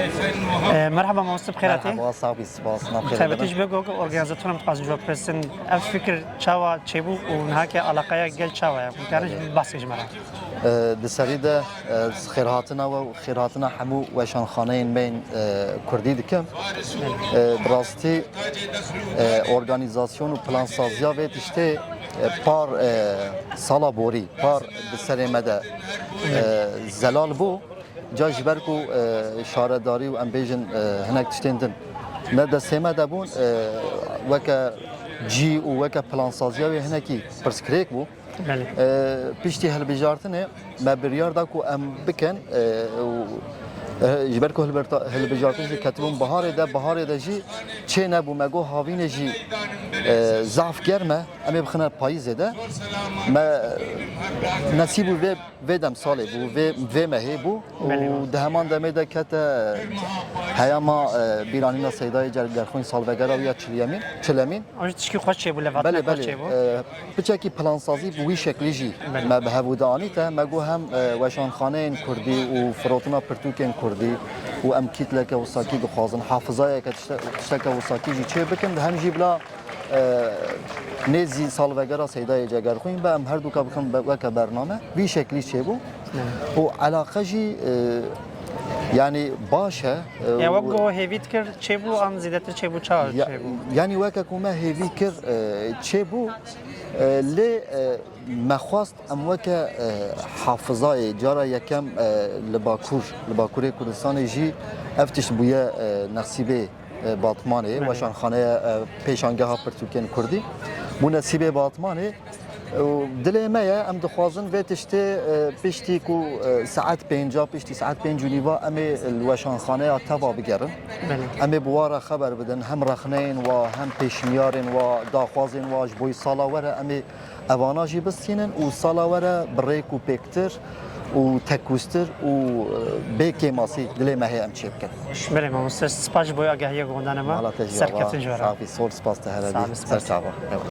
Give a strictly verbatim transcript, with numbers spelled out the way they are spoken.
E, merhaba mamoste, bi xêr hatî. Merhaba, sağ bî, spas. Nam xêr Taybetî edin. Ji bo ku organîzatoran dixwazin ji we bipirsin, ev fikir çawa çêbû û niha ke alaqeya gel çawa ye? Mumkin e, behs ke ji me re. E, di serî de e, xêrhatina we û xêrhatina hemû weşanxaneyên me yên e, kurdî dikim. E, bi rastî e, organîzasyon û plansaziya vê tiştê e, par e, sala borî, par di serê me de e, zelal bû. Ca ji ber ku e, şaredarî û em bêjin e, hinek tiştên din ne destê me de bûn, e, weke cî û weke plansaziya wê hinekî pirsgirêk bû. Belê. E, piştî hilbijartinê me biryar da ku em bikin e, û e, ji ber ku hilbirta- hilbijartin jî ketibûn biharê de, biharê de jî çê nebû, me got havînê jî e, zaf germ e, em ê bixine payîzê de. Me nesîb û vê vê dem salê bû, vê, vê mehê bû û Belê. di heman demê de kete heyama e, bîranîna Seydayê Cer-, Gerxwîn, salvegera wî ya çil yemîn, çil emîn. Ew jî tişkî xweş çêbû, Belê, levatine xweş belê. çêbû. E, piçekî plansazî bi wî şeklî jî Belê. me bi hevû de anîte. Me got hem e, weşanxaneyên kurdî û firotina pirtûkên kurdî û em kîtleke wisakî dixwazin, hafizayeke tişte-, tişteke wisakî jî çê bikin, hem jî bila e, nêzî salvegera Seydayê Cegerxwîn be, em herduka bikin be, weke bername. Vî şeklî çêbû. Û elaqe jî e, yanî baş e. E, Ya wek ku hêvî dikir çêbû an zêdetir çêbû, çawa Ya- çêbû? Yanî weke ku me hêvî kir e, çêbû, e, lê e, me xwest em weke e, hafizayê cara yekem e, li Bakur, li Bakurê Kurdistanê jî ev tişt bûye e, nesîbê e, Batmanê, Belê. Weşanxaneya e, Pêşangeha Pirtûkên Kurdî. Bû nesîbê Batmanê. Û dilê me ye, em dixwazin vê tiştê e, piştî ku e, saet pênca, piştî saet pênc û nîva em ê li weşanxaneya teva bigerin. Belê. Em ê bi wa re xeber bidin, hem rexneyên wa, hem pêşniyarên wa, daxwazên wa ji bo sala were em ê evana jî bistînin û sala were bi rêk û pêktir û tekûztir û e, bê kêmasî dilê me hê em çê bikin. Belê mamoste, spas ji bo agahiya ku dan me. Mala te jî Serkeftin ji we re. Sağ ol, spas te hele. Sağ ol, Ser spas. çava. Evet.